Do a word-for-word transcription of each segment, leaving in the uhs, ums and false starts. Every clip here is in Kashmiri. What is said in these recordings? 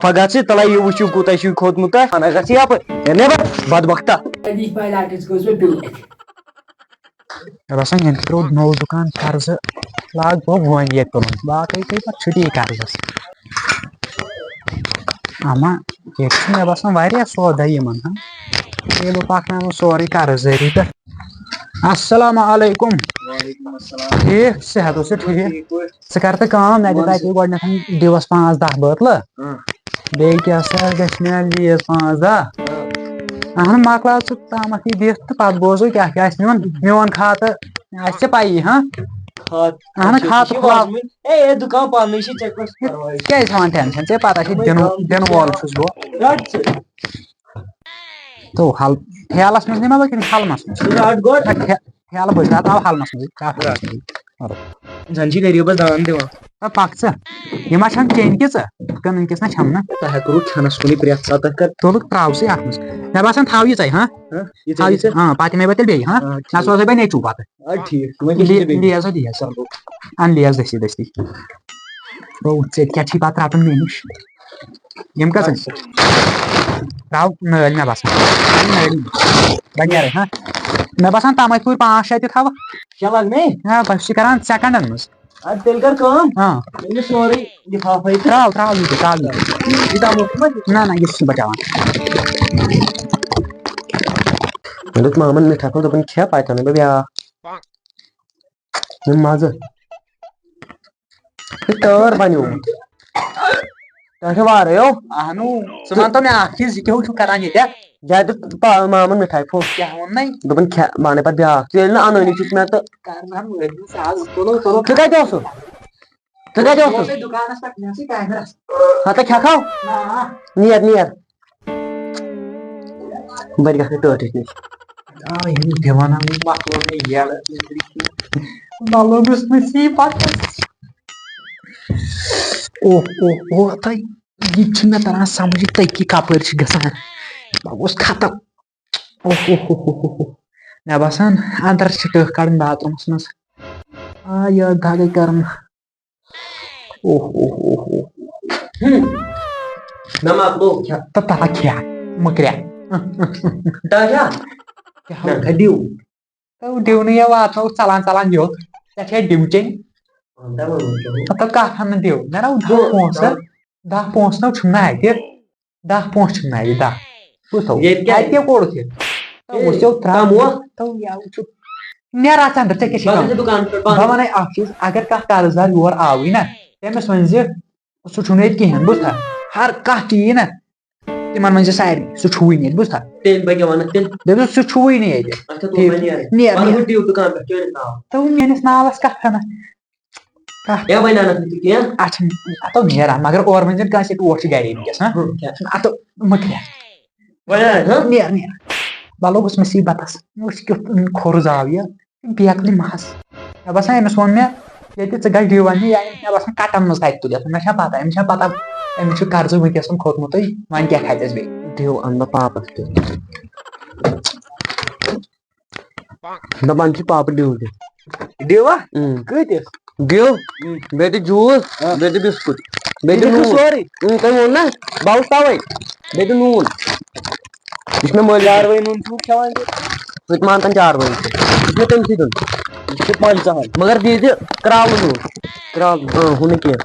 پگاہ ژٕ تَلے یہِ وٕچھِو کوٗتاہ چھُے کھوٚتمُت تۄہہِ۔ اَنان گژھ یَپٲرۍ۔ ہے، نٮ۪بر، بدبختا۔ پننِس پایلاٹس گوٚژھ مےٚ پیوٚن۔ مےٚ باسان ییٚمہِ خٲطرٕ اوس نوٚو دُکان قرضہٕ لاگ بہٕ وۄنۍ ییٚتہِ تُلُن، باقٕے گٔے پَتہٕ چھُٹی قرضَس۔ اَما ییٚتہِ چھُ مےٚ باسان واریاہ سودا یِمَن ہا، ییٚلہِ بہٕ پَکناوُن سورُے قرض دٲری پٮ۪ٹھ۔ السلام علیکم۔ وعلیکم السلام۔ ٹھیٖک، صحت اوسُے ٹھیٖک؟ ٹھیٖک پٲٹھۍ؟ ژٕ کر تہٕ کٲم، مےٚ دِتھ اَتہِ گۄڈٕنٮ۪تھ ڈِوَس پانٛژھ دَہ بٲتلہٕ، اۭں۔ بیٚیہِ کیٛاہ سا گژھِ مےٚ لیٖز پانٛژھ دَہ۔ اہن مۄکلاو ژٕ تامَتھ یہِ دِتھ تہٕ پَتہٕ بوزو کیٛاہ کیٛاہ آسہِ میون میون کھاتہٕ آسہِ ژےٚ پَیی ہاں۔ کھاتہٕ اہن اچھا، کھاتہٕ ژےٚ چھُے کھُلاو۔ وازٕ وٕنۍ؟ اے اے دُکان پَننُے چھُے، ژےٚ کۄس پَرواے چھِ؟ کیٛازِ ہٮ۪وان ٹٮ۪نشَن؟ ژےٚ پَتہ چھِ دِنہٕ دِنہٕ وول چھُس بہٕ۔ رَٹ ژٕ۔ تو حل ٹھیلَس منٛز نِمہ بہٕ کِنہٕ حلمَس منٛز؟ ژٕ رَٹ گۄڈٕ۔ نہ، ٹھے- ٹھیلہٕ بہٕ زیادٕ آو حلمَس منٛز۔ کیٛاہ رَٹ۔ زَن چھِ غریٖبَس دان دِوان۔ نہ، پَکھ ژٕ۔ یہِ ما چھَم چیٚنۍ کہِ ژٕ؟ کٕنٕنۍ کِس نہ چھَم نہ۔ تۄہہِ ہا کوٚروٕ کھٮ۪نَس کُنُے پرٛٮ۪تھ ساتہٕ، تۄہہِ کَر؟ تُلُکھ ترٛاو ژٕ اَتھ منٛز۔ مےٚ باسان تھاو یہِ ژَے، ہاں؟ ہہ؟ یہِ تھاو یہِ ژےٚ ژَے۔ ہاں، پَتہٕ یِمَے بہٕ تیٚلہِ بیٚیہِ، ہاں؟ آ، نہ ٹھیٖک۔ سوزَے بہٕ نیٚچوٗ پَتہٕ۔ آ، ٹھیٖک۔ وۄنۍ کیٛاہ چھِ ژےٚ بیٚیہِ؟ لیز ہا لیز۔ اَن لیز دٔستی دٔستی۔ گوٚو، ژےٚ کیٛاہ چھی پَتہٕ رَٹُن مےٚ نِش؟ یِم کَژَن؟ ترٛاو نٲلۍ مےٚ باسان۔ نٲلۍ۔ بہٕ نیرَے، ہاں؟ مےٚ باسان تَمَے پھوٗرۍ پانٛژھ شےٚ تہِ تھاوَکھ۔ شےٚ لَگنے؟ ہاں، بہٕ چھُس کران سیکنڈن منٛز۔ اَدٕ تیٚلہِ کر کٲم، ہاں۔ ییٚلہِ سورُے لِفافَے تہٕ ترٛاو، ترٛاو یہِ تہِ، ترٛاو یہِ تہِ۔ یہِ دَمُک ما چھُ؟ نہ، نہ، یہِ چھُس بہٕ چاوان۔ مےٚ دیُت مامَن مِٹھا پھوٚل، دوٚپُن، "کھےٚ، پَتہٕ اَنَے بہٕ بیٛاکھ۔" مےٚ مَزٕ۔ یہِ ٹٲر بَنیومُت۔ تۄہہِ چھو وارَے، ہو؟ اہنو، ژٕ وَن تو مےٚ اَکھ چیٖز، یہِ کیٛاہ چھُکھ کران ییٚتہِ؟ یہِ دیُت پا-، مامَن مِٹھاے پھوٚل۔ کیٛاہ ووٚن نَے؟ دوٚپُن، "کھےٚ، بہٕ اَنَے پَتہٕ بیٛاکھ۔" ژٕ ییٚلہِ نہٕ اَنٲنی چھُکھ مےٚ تہٕ۔ کر نہ وٲتۍ نہٕ سُہ آز، تُلو، تُلو۔ ژٕ کَتہِ اوسُکھ؟ ژٕ کَتہِ اوسُکھ؟ اوسُے دُکانَس پٮ۪ٹھ، مےٚ ٲسٕے کیمرَس۔ ہَتہٕ کھٮ۪کھو؟ نہ۔ نیر، نیر۔ بہٕ تہِ گژھٕ ٹٲٹھِس نِش۔ آ، یِم دِوان ہا، یِم مۄکلو مےٚ یَلہٕ۔ نہ لوٚگُس نہٕ سی پَتہٕ۔ اوہ، اوہ، اوہ، تۄہہِ یہِ تہِ چھُنہٕ مےٚ تَران سَمجھ، یہِ تٔکی کَپٲرۍ چھِ گژھان۔ بہٕ گوٚوُس ختم۔ اوہ، اوہ، اوہ، اوہ، اوہ، اوہ۔ مےٚ باسان، اَندَر چھِ ٹٔکھ کَڑٕنۍ باتھ روٗمَس منٛز۔ آ، یہِ دَگَے کَرُن۔ اوہ، اوہ، اوہ، اوہ۔ نہ مۄکلو۔ کھےٚ تہٕ تَلہٕ کھےٚ، مٔکرِ۔ تَلہٕ کھےٚ؟ کیٛاہ ہا؟ نہ، کھےٚ دِیِو۔ تو دِونٕے یا واتنو ژلان ژلان یوٚت۔ ژےٚ چھے ڈِم چیٚنۍ۔ مطلب کَتھ ہَن نہٕ دِو۔ مےٚ نہ دَہ پونٛسہٕ، دَہ پونٛسہٕ نہ چھُنہٕ اَتہِ۔ دَہ پونٛسہٕ چھُنہٕ اَتہِ، دَہ۔ بوٗزتھو؟ ییٚتہِ کیٛاہ؟ اَتہِ کیٛاہ کوٚرُتھ یہِ؟ تو وٕچھو ترٛاو۔ تو یا وٕچھو۔ نیرا ژٕ اَندر، ژےٚ کیٛاہ چھِ کٲم؟ دُکان پٮ۪ٹھ بہٕ وَنَے اَکھ چیٖز، اگر کانٛہہ قرض دار یور آوٕے نہ، تٔمِس ؤنۍ زِ، سُہ چھُنہٕ ییٚتہِ کِہیٖنۍ، بوٗزتھا؟ ہر کانٛہہ تہِ یی نہ، تِمن منٛز چھِ سارنٕے، سُہ چھُوٕے نہٕ ییٚتہِ، بوٗزتھا؟ تیٚلہِ بہٕ کیٛاہ وَنَکھ تیٚلہِ؟ دٔپِو، سُہ چھُوٕے نہٕ ییٚتہِ۔ اچھا، تُل ٹھیٖک۔ وۄنۍ نیرٕ۔ نیر، وَلہٕ نیر۔ وۄنۍ دِیِو دُکان پٮ۪ٹھ، چٲنِس ناوَس۔ تہٕ میٲنِس ناوَس کَتھ ہنا؟ کَتھ؟ یا وۄنۍ اَنَکھ نہٕ ژٕ کینٛہہ۔ اَتھ چھِنہٕ، اَتھ تو نیران، مگر اورٕ ؤنۍ زَن کانٛہہ سۭتۍ، اوٹ چھِ گَرے وٕنکیٚس، ہاں؟ ہُم، کیٛاہ؟ اَتھ تو مہٕ کھرٛٮ۪کھ۔ وۄنۍ اَنَکھ، ہاں؟ نیر، نیر۔ بہٕ لوٚگُس مُصیٖبتَس، وٕچھ کیُتھ کھوٚر زاو یہِ۔ بیکلٕے محض۔ مےٚ باسان، أمِس ووٚن مےٚ، ییٚتہِ ژٕ گژھ ڈیوٗ اَننہِ، یا أمِس مےٚ باسان، کَٹَن منٛز تَتہِ تُلِتھ۔ مےٚ چھا پَتہ، أمِس چھا پَتہ، أمِس چھُ قرضہٕ وٕنکیٚس کھوٚتمُتٕے، وۄنۍ کیٛاہ کھَژٮ۪س بیٚیہِ؟ ڈیوٗ اَنہٕ بہٕ پاپَس تہِ۔ دَپان چھِ پاپہٕ ڈیوٗ دِ۔ ڈیوٗ ہا؟ اۭں۔ کۭتِس؟ ڈیوٗ، بیٚیہِ دِ جوٗس، آ۔ بیٚیہِ دِ بِسکُٹ، بیٚیہِ دِ نوٗن۔ سورُے؟ اۭں، تۄہہِ ووٚن نہ، بہٕ آوُس تَوَے۔ بیٚیہِ دِ نوٗن۔ یہِ چھُ مےٚ مٔلۍ۔ چاروٲے نوٗن چھُو کھٮ۪وان تُہۍ؟ سُہ تہِ مان تَن چاروٲے تہِ۔ یہِ چھُ مےٚ تٔمۍ سٕے دیُن۔ یہِ چھُ پنٛژاہَن۔ مگر دِ زِ کرٛالہٕ نوٗن۔ کرٛالہٕ نوٗن۔ اۭں، ہُہ نہٕ کینٛہہ۔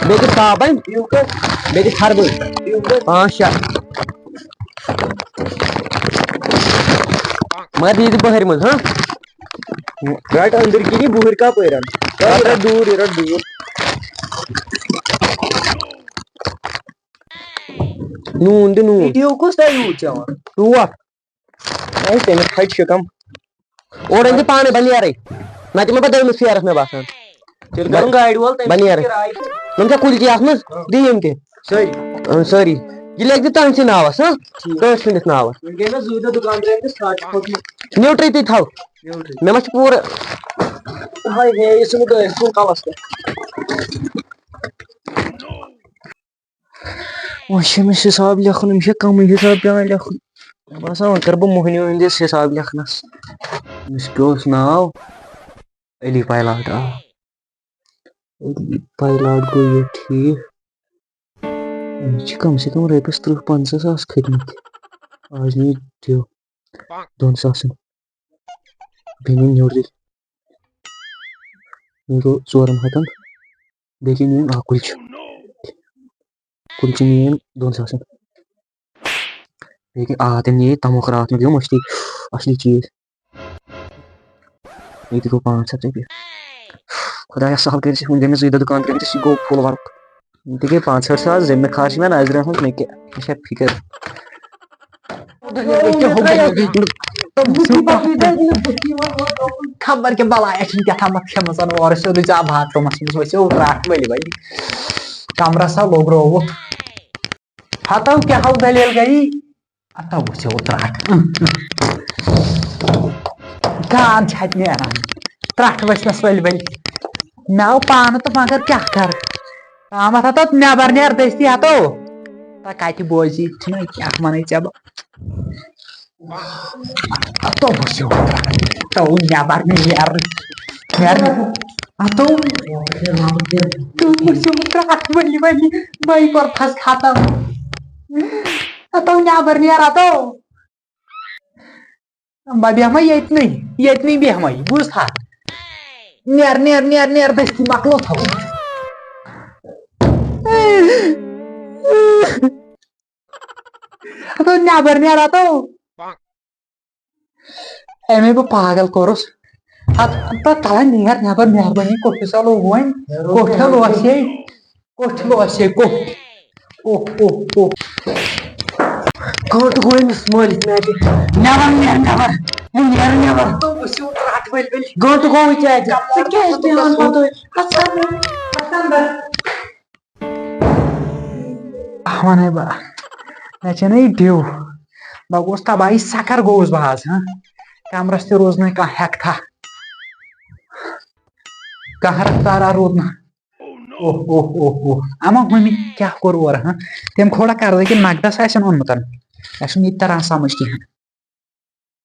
بیٚیہِ دِ صابَن۔ یِم کٔژ؟ بیٚیہِ دِ خربٕز۔ یِم کٔژ؟ پانٛژھ شےٚ۔ مگر دِ زِ بٔہٕرۍ منٛز، ہاں؟ رَٹ أنٛدٕرۍ کِنی بُہٕرۍ کَپٲرۍ اَنہٕ؟ رَٹ، رَٹ دوٗر، یہِ رَٹ دوٗر۔ نوٗن دِ نوٗن۔ ویٖڈیو کُس تۄہہِ یوٗت چٮ۪وان؟ ٹوٹھ۔ اے، تٔمِس پھٹہِ شِکم۔ اورٕ أنۍ زِ پانَے، بہٕ نیرَے۔ نَتہٕ یِمَے بہٕ دوٚیمِس پھیرَس، مےٚ باسان۔ تیٚلہِ کَرُن گاڑِ وول تٔمِس بہٕ نیرٕ۔ کِراے تہٕ۔ نۄم چھا کُلچہِ اَتھ منٛز؟ دِ یِم تہِ۔ سٲری۔ اۭں، سٲری۔ یہِ لیکھِ زِ تُہٕنٛدسٕے ناوَس، ہاں؟ ٹھیٖک۔ کٲنٛسہِ ہٕنٛدِس ناوَس۔ وۄنۍ گٔے مےٚ زٕ دۄہ دُکان ترٛٲوِتھ، ساڑ چھِ کھوٚتمُت۔ نیوٗٹرٕے تُہۍ تھاو۔ نیوٗٹرٕے۔ مےٚ ما چھِ پوٗرٕ۔ ہاے ہے، یہِ ژھٕنُکھ دٲرِتھ، ژھٕنُن کَلَس پٮ۪ٹھ۔ وۄنۍ چھُ أمِس حِساب لیکھُن، أمِس چھُ کَمٕے حِساب پٮ۪وان لیکھُن۔ مےٚ باسان، وۄنۍ کَرٕ بہٕ موہنیو ہِنٛدِس حِساب لیکھنَس۔ أمِس کیٛاہ اوس ناو؟ علی پایلاٹ، آ۔ علی پایلاٹ گوٚو یہِ ٹھیٖک۔ أمِس چھِ کم سے کم رۄپیَس تٕرٛہ پنٛژاہ ساس کھٔتمٕتۍ۔ آز نِیہِ ڈِو دۄن ساسَن۔ بیٚیہِ نِیہِ نیوٗر تہِ۔ یہِ گوٚو ژورَن ہَتَن۔ بیٚیہِ کیٛاہ نِیَن؟ اَکھ کُلچہِ۔ کُلچہِ نِیَن دۄن ساسَن۔ بیٚیہِ کیٛاہ؟ آ، تٔمۍ نِیے تَموکھ راتھ منٛز، یِم مٔشتٕے اَصلی چیٖز۔ یہِ تہِ گوٚو پانٛژھ ہَتھ رۄپیہِ۔ خۄدایا، سہل کٔرِتھ، وٕنہِ گٔے مےٚ زٕے دۄہ دُکان ترٛٲومٕتِس، یہِ گوٚو full work۔ یہِ تہِ گٔے پانٛژھ ہٲٹھ ساس، زٔمیٖن خرچہِ مےٚ نظرِ ہُنٛد، مےٚ کیٛاہ، مےٚ چھا فِکر؟ خبر کیٛاہ بَلایا چھِنہٕ کیٛاہ تامَتھ کھٮ۪مٕژ اورٕ سیوٚدُے ژاو باتھ روٗمَس منٛز، ؤسِو رَٹھ ؤلۍ ؤلۍ۔ کَمرَس ہا لوٚگ رووُتھ۔ ہَتو کیٛاہ ہو دٔلیٖل گٔیی؟ ہَتو وٕچھو ترٛٹھ۔ گان چھِ اَتہِ نیران۔ ترٛٹھ ؤژھنَس ؤلۍ ؤلۍ۔ مےٚ آو پانہٕ تہٕ مگر کیٛاہ کَرٕ؟ تامَتھ ہَتو نٮ۪بَر نیر دٔستی ہَتو۔ تہٕ کَتہِ بوزی؟ چھُنہ کیٛاہ وَنَے ژےٚ بہٕ؟ ہَتو وٕچھو ترٛٹھ۔ تو نٮ۪بَر نیر۔ نیر۔ ہَتو۔ تہٕ وٕچھو ترٛٹھ ؤلۍ ؤلۍ۔ بَے کوٚرتھَس ختم۔ ہَتو نٮ۪بَر نیر ہَتو۔ بہٕ بیٚہمَے ییٚتنٕے، ییٚتنٕے بیٚہمَے، بوٗزتھا؟ نیر، نیر، نیر، نیر، دٔستی مۄکلو تھاوُن۔ ہَتو نٮ۪بَر نیر ہَتو۔ أمۍ بہٕ پاگل کوٚرُس۔ ہَتہٕ تَلہٕ نیر نٮ۪بَر، مہربٲنی، کوٚٹھِس ہا لوٚگ وۄنۍ۔ کوٚٹھ ہا لوس یے۔ کوٚٹھ لوس یے، کوٚٹھ۔ اوہ، اوہ، اوہ۔ گٲنٛٹہٕ گوٚو أمِس مٲلِس میٛادِ۔ نٮ۪بَر نیر، نٮ۪بَر۔ ہے، نیر نٮ۪بَر۔ گٲنٛٹہٕ گوٚو یہِ کیٛازِ؟ ژٕ کیٛازِ بیٚہوان پَتہٕ؟ اَتھ اَنٛدر، اَتھ اَنٛدر۔ آ، وَنَے بہٕ۔ مےٚ چھےٚ نہ یہِ ڈِو۔ بہٕ گوٚوُس تباہی سکر گوٚوُس بہٕ آز، ہاں۔ کمرس تہِ روٗز نہٕ کانٛہہ ہٮ۪کتھا۔ کانٛہہ رفتارا روٗد نہٕ۔ اوہ، اوہ، اوہ، اوہ۔ اما ہُمہِ کیٛاہ کوٚر اورٕ، ہاں؟ تٔمۍ کھوڑا قرضہٕ کِنہٕ نقدس آسن اوٚنمُت۔ مےٚ چھُنہٕ یہِ تہِ تران سمجھ کِہیٖنۍ۔